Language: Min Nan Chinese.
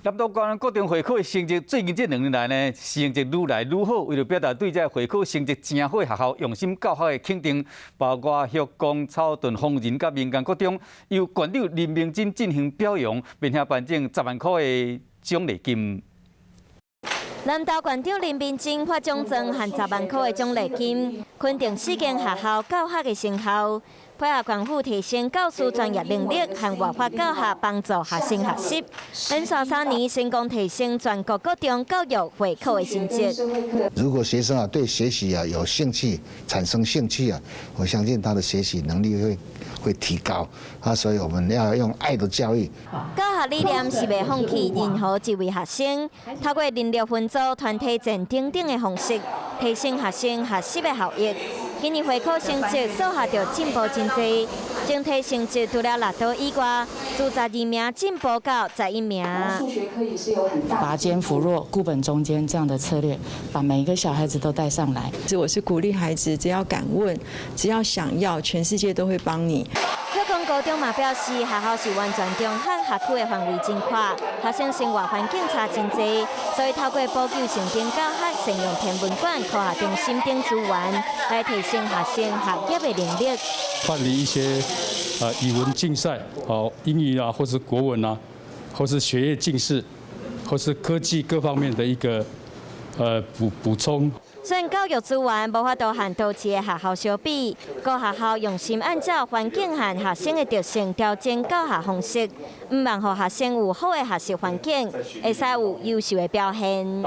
南投縣國中會考的成績最近這2年來呢，成績愈來愈好。為著表達對這會考成績誠好的學校用心教學的肯定，包括旭光、草屯、豐仁佮民間國中，由縣長林明珍進行表揚，並且頒贈10萬箍的獎勵金。南投縣長林明珍發獎狀和10萬箍的獎勵金，肯定四間學校教學的成效，配合縣府提升教師專業能力和活化教學，幫助學生學習。連續3年成功提升全國國中教育會考的成績。如果學生啊對學習啊有興趣，產生興趣啊，我相信他的學習能力會提高啊，所以我們要用愛的教育。教學理念是袂放棄任何一位學生，透過能力分組、團體戰等等的方式，提升學生學習的效益。今年會考成績數學就進步真濟，整體成績除了六都以外，自12名進步到11名。拔尖扶弱、固本中堅這樣的策略，把每一個小孩子都帶上來。我是鼓勵孩子，只要敢問，只要想要，全世界都會幫你。旭光高中嘛表示，學校是完全中和學區的範圍真闊，學生生活環境差真濟，所以透過補救性教學、善用天文館、科學中心等資源，來提升學生學業的能力。辦理一些語文競賽，哦英語啊，或是國文啊，或是學業競試，或是科技各方面的一個補充。雖然教育資源無法度和都市的學校相比，各學校用心按照環境和學生的特性調整教學方式，毋望予學生有好的學習環境，會使有優秀的表現。